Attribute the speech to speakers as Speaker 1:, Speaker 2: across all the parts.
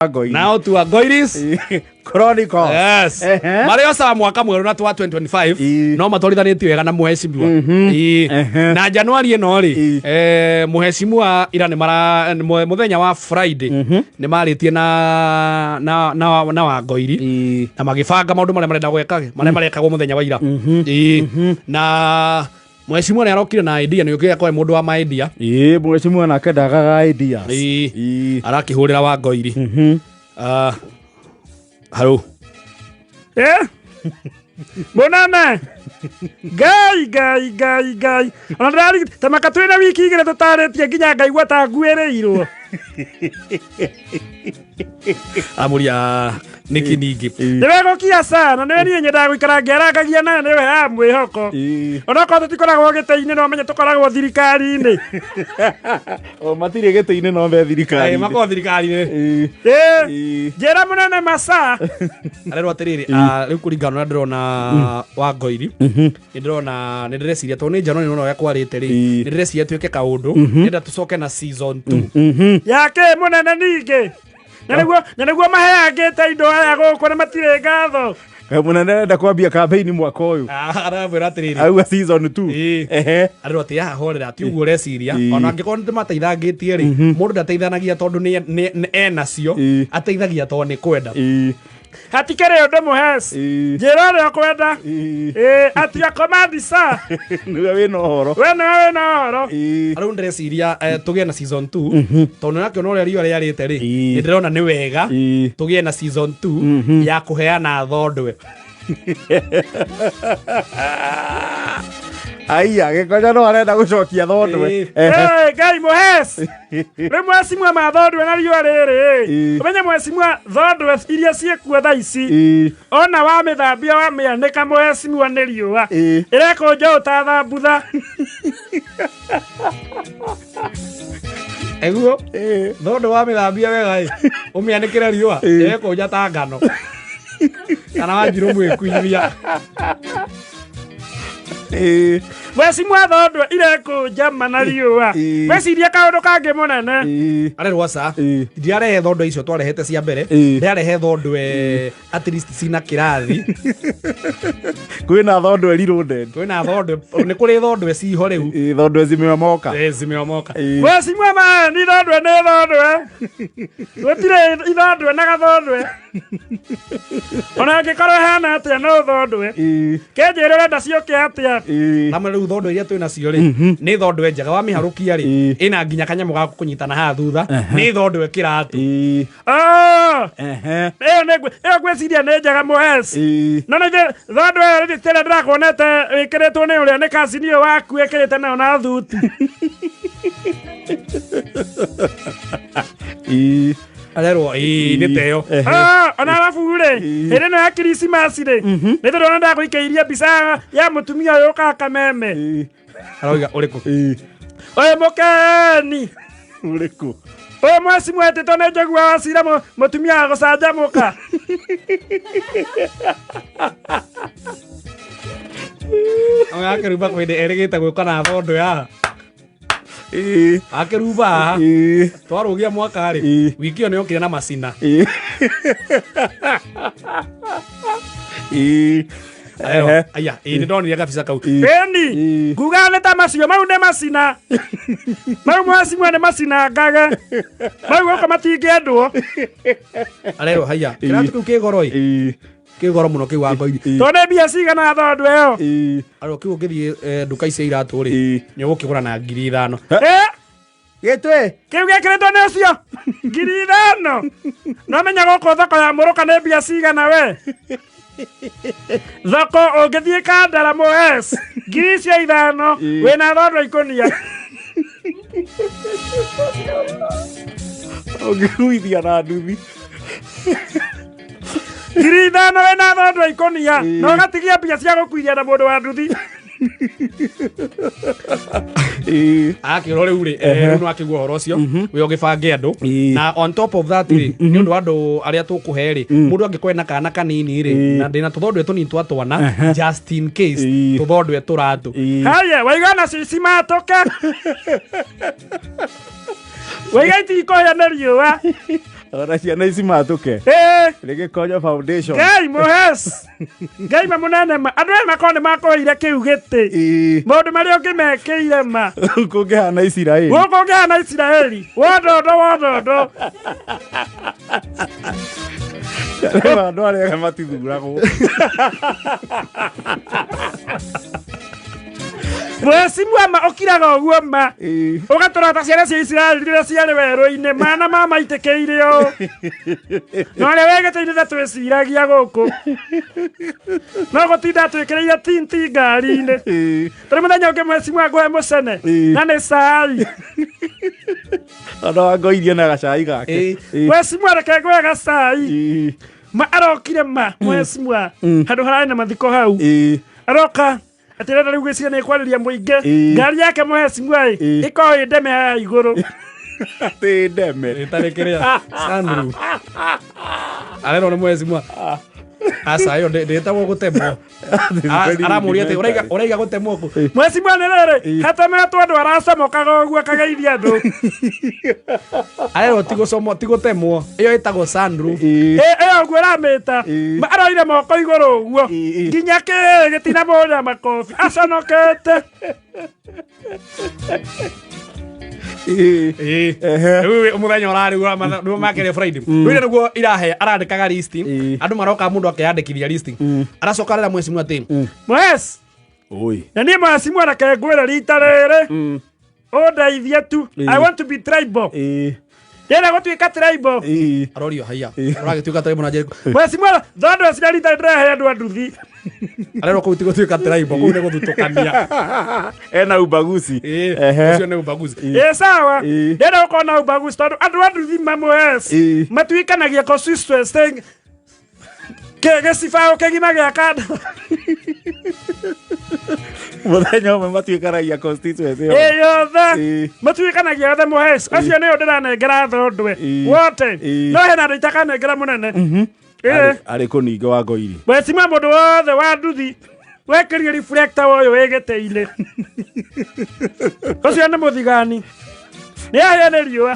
Speaker 1: Ngoiri.
Speaker 2: Nao tua Ngoiris.
Speaker 1: Chronicles.
Speaker 2: Yes.
Speaker 1: Ehe.
Speaker 2: Marĩ o sawa mwaka mwerũ na twa 2025
Speaker 1: Ii.
Speaker 2: no matwarithanĩtie wega na mũhecimiwa. Ii.
Speaker 1: Ehe.
Speaker 2: Na Januari ĩno rĩ
Speaker 1: Ii.
Speaker 2: mũhecimiwa ira nĩ mara mũthenya wa Friday nĩ marĩtie na Wangoiri
Speaker 1: Ii.
Speaker 2: na magĩbanga maũndũ marĩa marenda gwĩka marĩa marekagwo mũthenya wa ira. Ii. Na mũhecimiwa nĩ arokire na idea nĩ ũkĩrĩa kwa mũndũ wa ma idea.
Speaker 1: Ii, mũhecimiwa nake ndagaga ideas.
Speaker 2: Ii.
Speaker 1: Ii.
Speaker 2: Arakĩhũrĩra Wangoiri. Ah, haro.
Speaker 3: Eh? Mũnene! Ngai, Ngai, Ngai, Ngai. Ona ndĩrari ta maka twĩna wiki igĩrĩ tũtarĩtie nginya ngaigua ta nguĩrĩirwo.
Speaker 2: Amũria nĩkĩ ningĩ.
Speaker 3: Nĩ wegũkia sana, nĩwe niĩ nyendaga gũikara ngĩarangagia nawe nĩwe heaga mwĩhoko. Onokorwo tũtikoragwo gĩtĩ-inĩ no menye tũkoragwo thirikari-inĩ.
Speaker 1: O matirĩ gĩtĩ-inĩ no me thirikari.
Speaker 2: Makorwo thirikari-inĩ.
Speaker 3: Ĩ, njĩra mũnene maca.
Speaker 2: Arerwo atĩrĩrĩ, rĩu kũringana na ũrĩa ndĩrona Wangoiri, nĩ ndĩrona nĩ ndĩreciria tondũ nĩ January nĩwona ũrĩa kwarĩte rĩ, nĩ ndĩreciria twĩke kaũndũ, nĩenda tũcoke na season 2.
Speaker 3: Yake mũnene ningĩ. Na nĩguo maheangĩte indo aya gũkũ na matirĩ ngatho.
Speaker 1: Mũnene arenda kwambia campaign mwaka ũyũ.
Speaker 2: Aramwĩra atĩrĩrĩ.
Speaker 1: Auga season 2.
Speaker 2: Ii.
Speaker 1: Ehe.
Speaker 2: Arerwo atĩ haha horera ti ũguo ũreciria ona angĩkorwo nĩ mateithangĩtie rĩ, mũndũ ndateithanagia tondũ nĩ enacio, ateithagia tondũ nĩ kwenda.
Speaker 3: Hatikĩrĩ ũndũ mũhes. Njĩra ũrĩa ũkwenda. Ĩ, atia command sir.
Speaker 1: Nĩwe wĩna ũhoro.
Speaker 3: We nĩwe wĩna ũhoro.
Speaker 2: Rĩu ndĩreciria tũgĩe na season 2 tondũ nĩrakĩona ũrĩa riũa rĩarĩte rĩ, nĩ ndĩrona nĩ wega tũgĩe na season 2 ya kũheana thondwe.
Speaker 1: Aiya, gĩkonya no arenda gũcokia thondwe.
Speaker 2: Ĩĩ.
Speaker 3: Ĩ, Ngai mũhes. Rĩu mwecimua ma thondwe na riũa rĩrĩ. Ũmenye mwecimua thondwe iria ciĩkuo thaa ici. Ona wamĩthambia wamĩanĩka mũhecimua nĩ riũa. Ĩrekũnja ũtathambutha.
Speaker 2: Eguo thondwe wamĩthambia wega ĩ, ũmĩanĩkĩre riũa ĩrekũnja ta ngano kana wanjirũ mwĩkuithia.
Speaker 3: Mwecimua thondwe irekũnja ma na riũa. Weciria kaũndũ kangĩ mũnene.
Speaker 2: Arerwo aca ndirarehe thondwe icio twarehete cia mbere, ndĩrarehe thondwe at least cina kĩrathi.
Speaker 1: Kwĩna thondwe reloaded.
Speaker 2: Kwĩna thondwe, nĩ kũrĩ thondwe ciho rĩu.
Speaker 1: Ĩĩ, thondwe zimeomoka.
Speaker 2: Eh, zimeomoka.
Speaker 3: Mwecimua ma ni thondwe nĩ thondwe. Gũtirĩ ithondwe na gathondwe. Ona angĩkorwo ĩhana atĩa no thondwe. Kĩnjĩre ũrenda ciũke atĩa.
Speaker 2: Namwe rĩu thondwe iria twĩ nacio rĩ, nĩ thondwe njega wamĩharũkia rĩ, ĩna nginya kanyamũ ga kũnyitana haha thutha, nĩ thondwe kĩratũ.
Speaker 3: Ah! Ĩyo ĩyo ngwĩciria nĩ njega mũhes. No nĩ thondwe ĩyo rĩrĩ tĩrĩa ndĩrakuonete wĩkĩrĩtwo nĩ ũrĩa nĩ kacini ũyũ waku ĩkĩrĩte nayo na thuti.
Speaker 2: Arerwo ĩĩ nĩ teyo.
Speaker 3: Ah, ona arabu rĩ, hĩndĩ ĩno ya Krismasi rĩ, nĩ tũrona ndagũikĩirie mbica ya mũtumia ũyũ ũkaga kameme.
Speaker 2: Arauga ũrĩkũ?
Speaker 3: Ũyũ mũkeni.
Speaker 1: Ũrĩkũ?
Speaker 3: Ũyũ mweci mwetĩtwo nĩ Njagua wa Cira mũtumia wa gũcanjamũka.
Speaker 2: Akĩrumba kwĩndĩ erĩgĩte gwĩka na thondwe haha. Akĩrumba haha. Twarũgia mwaka rĩ, wiki ĩyo nĩ okire na macina. Arerwo, aya, ĩĩ nĩ ndonire gabica kau.
Speaker 3: Ĩni, nguga nĩ ta macio mau nĩ macina. Mau mwacimwe nĩ macina ngage. Mau gũkũ matingĩendwo.
Speaker 2: Arerwo haiya, kĩratũ kĩu kĩ goro ĩ. Kĩ goro mũno kĩu Wangoiri.
Speaker 3: Tondũ nĩ mbia cigana thondwe ĩyo?
Speaker 2: Arerwo kĩu ũngĩthiĩ nduka ici cia iratũ rĩ, nĩ ũgũkĩgũra na 5,000.
Speaker 3: Ĩ?
Speaker 1: Gĩtwĩ.
Speaker 3: Kĩu gĩkĩrĩtwo nĩ ũcio 5,000. No menya gũkũ thoko ya mũrũka nĩ mbia cigana we. Thoko ũngĩthiĩ Kandara mũes 5,000 wĩna thondwe ikũnia.
Speaker 1: Ũngĩkuithia na nduthi.
Speaker 3: 5,000 wĩna thondwe ikũnia na ũgatigia mbia cia gũkuithia na mũndũ wa nduthi.
Speaker 2: Akĩrwo rĩu rĩ, rĩu no akĩgua ũhoro ũcio wĩ ũgĩbange andũ. Na on top of that rĩ, nĩ ũndũ wa andũ arĩa tũkũhe rĩ, mũndũ angĩkorwo ena kana kanini rĩ, na ndĩna tũthondwe tũnini twa twana just in case, tũthondwe tũratũ.
Speaker 3: Haya, waiga na cici matũke. Waiga itikũhĩa nĩ riũa.
Speaker 1: Ona ciana ici matũke.
Speaker 3: Ĩĩ.
Speaker 1: Nĩ Gĩkonyo Foundation.
Speaker 3: Ngai mũhes Ngai ma mũnene ma andũ aya makorwo nĩ makũheire kĩu gĩtĩ
Speaker 1: Ĩĩ.
Speaker 3: maũndũ marĩa ũngĩmekĩire ma
Speaker 1: Kũngĩhana Isiraeli.
Speaker 3: gũkũ ũngĩhana Isiraeli wondondo wondondo.
Speaker 1: Rĩu andũ arĩa ega matithuragwo.
Speaker 3: Mwecimua ma ũkiraga ũguo ma
Speaker 1: Ĩĩ.
Speaker 3: ũgatũra ta ciana cia Isiraeli rĩrĩa ciarĩ werũ-inĩ mana ma maitĩkĩire ũũ na ũrĩa wĩ gĩtĩ-inĩ ta twĩciragia gũkũ no gũtinda twĩkĩrĩire tinti ngari-inĩ.
Speaker 1: Ĩĩ.
Speaker 3: Tũrĩ mũthenya ũngĩ mwecimua ngũhe mũcene
Speaker 1: Ĩĩ.
Speaker 3: na nĩ cai.
Speaker 1: Ona wangoirie na gacai gake.
Speaker 2: Ĩĩ.
Speaker 1: Ĩĩ.
Speaker 3: Mwecimua reke ngũhe gacai.
Speaker 1: Ĩĩ.
Speaker 3: Ma arokire ma mwecimua handũ hararĩ na mathiko hau.
Speaker 1: Ĩĩ.
Speaker 3: Aroka atĩrenda rĩu gwĩciria nĩ kwarĩria mũingĩ.
Speaker 1: Ĩĩ.
Speaker 3: Ngari yake mwecimua ĩ
Speaker 1: Ĩĩ.
Speaker 3: ĩkorwo ĩ ndeme haha igũrũ.
Speaker 1: Atĩ ndeme.
Speaker 2: Ĩtarĩ kĩrĩa sunroof. Arerwo nĩ mwecimua aca ĩyo ndĩtagwo gũtemwo. Aramũria atĩ ũraiga gũtemwo kũ?
Speaker 3: Mwecimua nĩ rĩrĩ hatemetwo andũ aracomokaga ũguo akageithia andũ.
Speaker 2: Arerwo ti gũcomwo ti gũtemwo ĩyo ĩtagwo sunroof.
Speaker 1: Ĩĩ.
Speaker 3: Ĩ- ĩyo ũguo ĩramĩta.
Speaker 1: Ĩĩ.
Speaker 3: Ma aroire moko igũrũ ũguo
Speaker 1: Ĩĩ.
Speaker 3: nginya kĩĩ gĩtinamũrĩra makobi aconokete.
Speaker 1: Ĩĩ.
Speaker 2: Ĩĩ.
Speaker 1: Ehe.
Speaker 2: Rĩu mũthenya ũrarĩ nĩguo makĩrĩa Friday rĩu nĩguo irahe arandĩkaga list. Andũ maroka mũndũ akeyandĩkithia list aracoka arera mwecimua atĩ
Speaker 3: Mwesh
Speaker 1: Oi.
Speaker 3: na niĩ mwecimua reke ngwĩre rita rĩrĩ ũndeithie tu. I want to be tribal.
Speaker 1: Ĩĩ.
Speaker 3: Ndĩrenda gũtuĩka tribal.
Speaker 1: Ĩĩ.
Speaker 2: Arorio haiya ũragĩtuĩka tribal na njĩra
Speaker 3: Mwecimua thondũ ecira rita ndĩrehe andũ a nduthi.
Speaker 2: Arerwo kũu ti gũtuĩka tribal kũu nĩ gũthutũkania.
Speaker 1: Ena ubaguzi.
Speaker 2: Ĩĩ,
Speaker 1: Ehe.
Speaker 2: ũcio nĩ ubaguzi.
Speaker 3: Ĩ sawa.
Speaker 1: Ĩĩ.
Speaker 3: Ndĩrenda gũkorwo na ubaguzi tondũ andũ a nduthi mamũhes
Speaker 1: Ĩĩ.
Speaker 3: matuĩkanagia constituency gĩcibaũ kĩgima gĩa kanda.
Speaker 1: Mũthenya ũmwe matuĩkanagia constituency
Speaker 3: Ĩ
Speaker 1: yothe.
Speaker 3: yothe.
Speaker 1: Ĩĩ.
Speaker 3: Matuĩkanagia othe mũhes acio nĩo ndĩranengera thondwe
Speaker 1: Ĩĩ.
Speaker 3: wote.
Speaker 1: Ĩĩ.
Speaker 3: No hena andũ itakanengera mũnene. Ĩ.
Speaker 1: Arĩ kũninga wa ngoiri.
Speaker 3: Mwecimua mũndũ wothe wa nduthi wekĩrie reflector ũyũ wĩ gĩtĩ-inĩ ũcio nĩ mũthigani nĩ ahĩa nĩ riũa.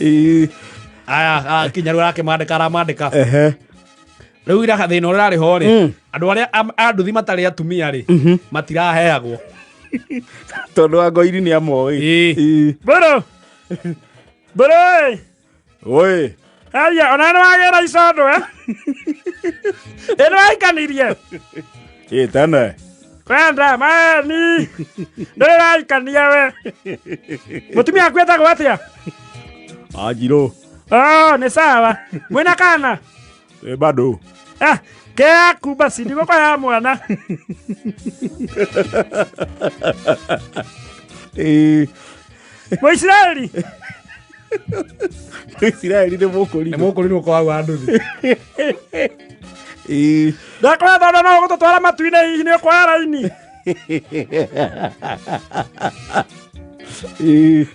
Speaker 1: Ĩĩ.
Speaker 2: Aya kinya rĩu arakĩmandĩka aramandĩka.
Speaker 1: Ehe.
Speaker 2: Rĩu ira thĩna ũrĩa ũrarĩ ho rĩ andũ arĩa a nduthi matarĩ atumia rĩ matiraheagwo.
Speaker 1: Tondũ wa ngoiri nĩ amoĩ.
Speaker 2: Ĩĩ.
Speaker 1: Ĩĩ.
Speaker 3: Mbũrũ mbũrũ ĩ.
Speaker 1: Oi.
Speaker 3: Aya ona nĩ wagĩra icondo ĩ ĩ nĩ waikanirie.
Speaker 1: Ĩĩ tene.
Speaker 3: Kwenda mani ndũrĩ ũraikania we mũtumia aku etagwo atĩa?
Speaker 1: Anjirũ.
Speaker 3: Oh, nĩ sawa mwĩna kana?
Speaker 1: Ĩ bado.
Speaker 3: Ah, keaku basi ndigũkũhea mwana.
Speaker 1: Ĩĩ.
Speaker 3: Mũisiraeli.
Speaker 1: Isiraeli nĩ
Speaker 2: Nĩ
Speaker 1: mũkũrinũ.
Speaker 2: mũkũrinũ ũkorwo hau wa nduthi.
Speaker 1: Ĩĩ.
Speaker 3: Ndakũra thondo no ũgũtũtwara matu-inĩ hihi nĩ ũkwoya raini.
Speaker 1: Ĩĩ.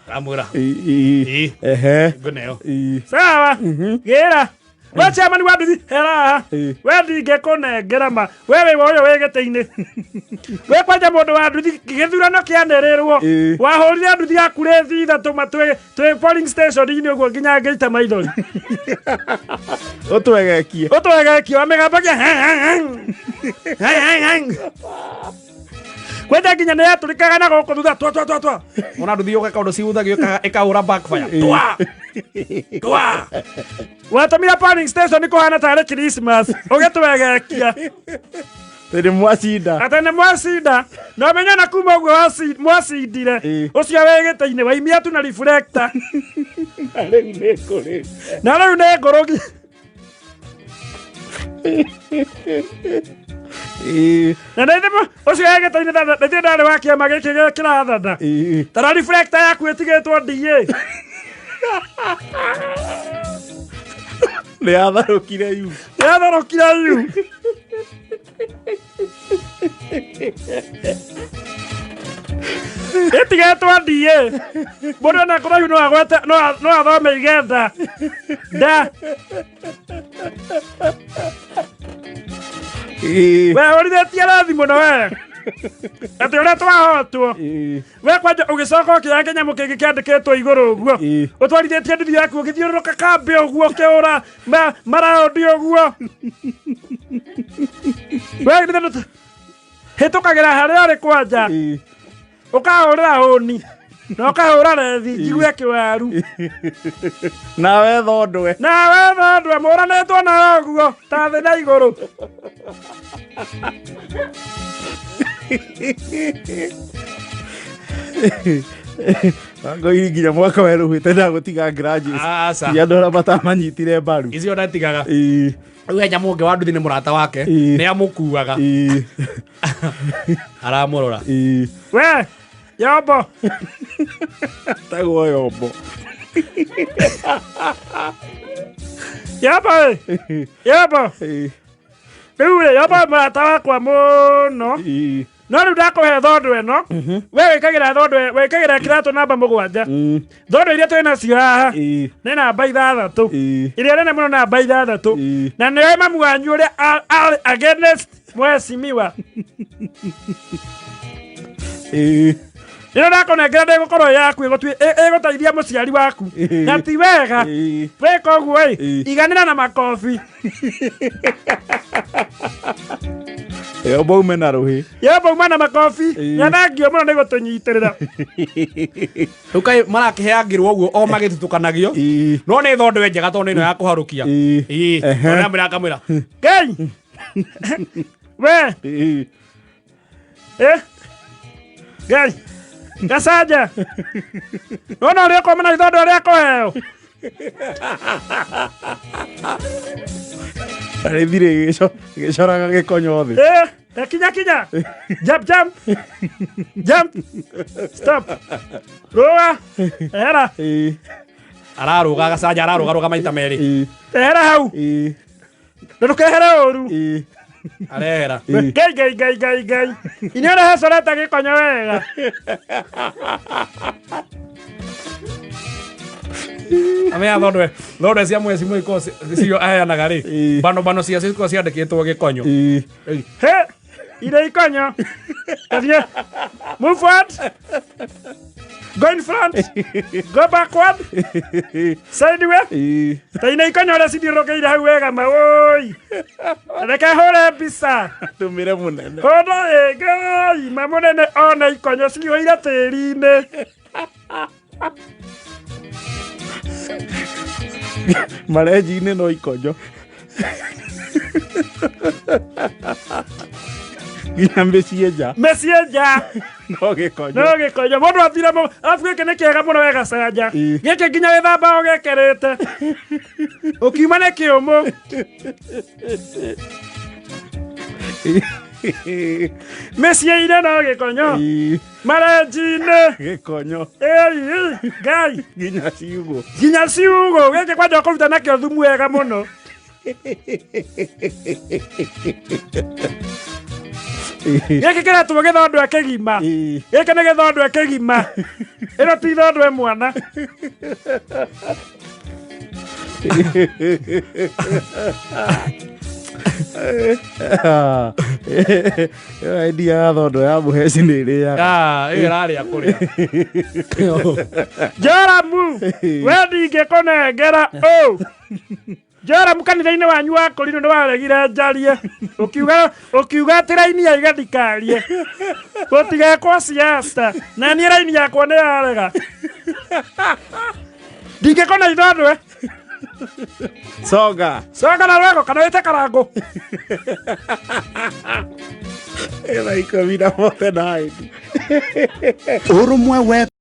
Speaker 2: Aramwĩra
Speaker 1: Ĩĩ.
Speaker 2: Ĩĩ.
Speaker 1: Ehe.
Speaker 2: Ngũneo.
Speaker 1: Ĩĩ.
Speaker 3: Sawa gĩra we chairman wa nduthi hera haha.
Speaker 1: Ĩĩ.
Speaker 3: We ndingĩkũnengera ma we wĩ ũyũ wĩ gĩtĩ-inĩ we kwanja mũndũ wa nduthi gĩthurano kĩanĩrĩrwo.
Speaker 1: Ĩĩ.
Speaker 3: Wahũrire nduthi yaku rĩthi ithatũ ma twĩ polling station-inĩ ũguo nginya ngĩita maithori.
Speaker 1: Ũtwegekie.
Speaker 3: Ũtwegekio wamĩgambagia kwanja nginya nĩ yatũrĩkaga na gũkũ thutha twa twa twa twa.
Speaker 2: Ona nduthi yũka kaũndũ cihuthagio ĩkahũra backfire twa twa.
Speaker 3: Watũmire polling station kũhana tarĩ Christmas ũgĩtwegekia.
Speaker 1: Tĩ mwacinda.
Speaker 3: Atĩ nĩ mwacinda na ũmenye na kuma ũguo mwacindire.
Speaker 1: Ĩĩ.
Speaker 3: Ũcio wĩ gĩtĩ-inĩ waimia tu na reflector.
Speaker 1: Rĩu nĩ kũrĩ.
Speaker 3: Na rĩu nĩ ngũrũgi.
Speaker 1: Ĩĩ.
Speaker 3: Na nĩ ũcio wĩ gĩtĩ-inĩ nĩ ndarĩ wa kĩama gĩkĩ kĩrathana.
Speaker 1: Ĩĩ.
Speaker 3: Tara reflector yaku ĩtigĩtwo DA.
Speaker 1: Nĩ yatharũkire yu.
Speaker 3: Yatharũkire yu. Ĩtigĩtwo DA mũndũ ona kũraihu no agwete no athome igenda nda.
Speaker 1: Ĩĩ.
Speaker 3: We hũrithĩtie rathi mũno we. Atĩ ũrĩa twahotwo. We kwanja ũgĩcoka ũkĩoya kĩnyamũ kĩngĩ kĩandĩkĩtwo igũrũ ũguo. Ũtwarithĩtie nduthi yaku ũgĩthiũrũrũka kambĩ ũguo ũkĩhũra maraũndi ũguo. We githĩ hĩtũkagĩra harĩa ũrĩ kwanja. Ũkahũrĩra hũni. Na ũkahũra rethi njigue kĩwaru.
Speaker 1: Nawe thondwe.
Speaker 3: Nawe thondwe mũranĩtwo nawe ũguo ta thĩ na igũrũ.
Speaker 1: Ngoiri nginya mwaka werũhĩte ndagũtiga grudges.
Speaker 2: Aca.
Speaker 1: Nginya andũ arĩa matamanyitire mbaru.
Speaker 2: Icio ndatigaga.
Speaker 1: Ĩĩ,
Speaker 2: Rĩu he nyamũ ũngĩ wa nduthi nĩ mũrata wake.
Speaker 1: Ĩĩ.
Speaker 2: Nĩ amũkuaga.
Speaker 1: ĩĩ,
Speaker 2: Aramũrora.
Speaker 1: ĩĩ.
Speaker 3: We yombo.
Speaker 1: Tagwo yombo.
Speaker 3: Yombo ĩ. Yombo.
Speaker 1: Ĩĩ,
Speaker 3: Rĩu rĩ yombo mũrata wakwa mũno.
Speaker 1: ĩĩ.
Speaker 3: No rĩu ndakũhe thondo ĩno. We wĩkagĩra thondo wĩkagĩra kĩratũ namba 7. Thondo iria twĩ nacio haha
Speaker 1: Ĩĩ,
Speaker 3: nĩ namba 6.
Speaker 1: ĩĩ,
Speaker 3: Iria nene mũno namba 6.
Speaker 1: ĩĩ.
Speaker 3: Na nĩoĩ mamu wanyu ũrĩa arĩ against mheshimiwa.
Speaker 1: Ĩĩ.
Speaker 3: Ĩno ndakũnengera ndĩgũkorwo yaku ĩgũteithia mũciari waku.
Speaker 1: Ĩĩ.
Speaker 3: Na ti wega.
Speaker 1: Ĩĩ.
Speaker 3: Wĩka ũguo ĩ,
Speaker 1: Ĩĩ.
Speaker 3: iganĩra na makobi.
Speaker 1: Yombo ume na rũhĩ.
Speaker 3: Yombo uma na makobi.
Speaker 1: Ĩĩ.
Speaker 3: Na thengio mũno nĩ gũtũnyitĩrĩra.
Speaker 2: Rĩu kaĩ marakĩheangĩrwo ũguo o magĩtutukanagio.
Speaker 1: Ĩĩ.
Speaker 2: No nĩ thondwe njega tondũ nĩ ĩno ya kũharũkia.
Speaker 1: Ĩĩ.
Speaker 2: Ĩĩ.
Speaker 1: Ehe.
Speaker 2: Tondũ amwĩra akamwĩra.
Speaker 3: Ngai. We.
Speaker 1: Ĩĩ.
Speaker 3: Ngai. Gacanja. Nona ũrĩa ũkoma na ithondo ũrĩa kũheo.
Speaker 1: Rĩthirĩ gĩcoraga gĩkonyo thĩ.
Speaker 3: Kinya kinya. Jump jump. Jump. Stop. Rũa. Ehera.
Speaker 1: Ĩĩ.
Speaker 2: Ararũga gacanja ararũga rũga maita merĩ.
Speaker 1: Ĩĩ.
Speaker 3: Ehera hau.
Speaker 1: Ĩĩ.
Speaker 3: Na ndũkehere ũru.
Speaker 1: Ĩĩ.
Speaker 2: Arehera.
Speaker 1: Ĩĩ.
Speaker 3: Ngai ngai ngai ngai ngai. Inyuĩ ũrĩa hecorete gĩkonyo wega.
Speaker 2: Amenya thondwe thondwe cia mweci mwiko cio aheanaga rĩ.
Speaker 1: Ĩĩ.
Speaker 2: Bano bano cia cikoragwo ciandĩkĩtwo gĩkonyo.
Speaker 1: Ĩĩ.
Speaker 3: He. Ire ikonyo. Kathiĩ. Move forward. Go in front. Go backward. Sideway.
Speaker 1: Ĩĩ.
Speaker 3: Ta ine ikonyo ũrĩa cithiũrũrũkĩire hau wega ma woi. Reke hũre mbica.
Speaker 1: Tũmĩre mũnene.
Speaker 3: Hũra ĩ ngai ma mũnene one ikonyo cihũire tĩri-inĩ.
Speaker 1: Marenji-inĩ no ikonyo. Nginya mĩciĩ nja
Speaker 3: Mĩciĩ nja.
Speaker 1: no gĩkonyo.
Speaker 3: No gĩkonyo mũndũ athire arabu gĩkĩ nĩ kĩega mũno we gacanja.
Speaker 1: Ĩĩ.
Speaker 3: Gĩkĩ nginya gĩthambao gĩkĩrĩte. Ũkiuma nĩ kĩũmũ. Mĩciĩ-inĩ no gĩkonyo.
Speaker 1: Ĩĩ.
Speaker 3: Marenji-inĩ.
Speaker 1: Gĩkonyo.
Speaker 3: Ĩĩ, Ngai.
Speaker 1: Nginya ciugũ.
Speaker 3: Nginya ciugũ. Gĩkĩ kwanja ũkũruta nakĩo thumu wega mũno. Gĩkĩ kĩretwo gĩthondwe kĩgima.
Speaker 1: Ĩĩ.
Speaker 3: Gĩkĩ nĩ gĩthondwe kĩgima. Ĩno ti ithondwe mwana.
Speaker 1: Ĩyo idea ya thondo ya mũheci nĩ ĩrĩaga.
Speaker 2: Ah, ĩyo ĩrarĩa kũrĩa.
Speaker 3: Joramu, we ndingĩkũnengera ũ. Joramu kanitha-inĩ wanyu wa kũrinũ nĩ waregire njarie. Ũkiuga ũkiuga atĩ raini ya iga ndikarie. Gũtigekwo siasa. Na niĩ raini yakwa nĩ yarega. Ndingĩkũna ithondwe.
Speaker 1: Songa.
Speaker 3: Coka na rwego kana wĩte karangũ.
Speaker 1: Ĩna 19.
Speaker 4: Ũrũmwe we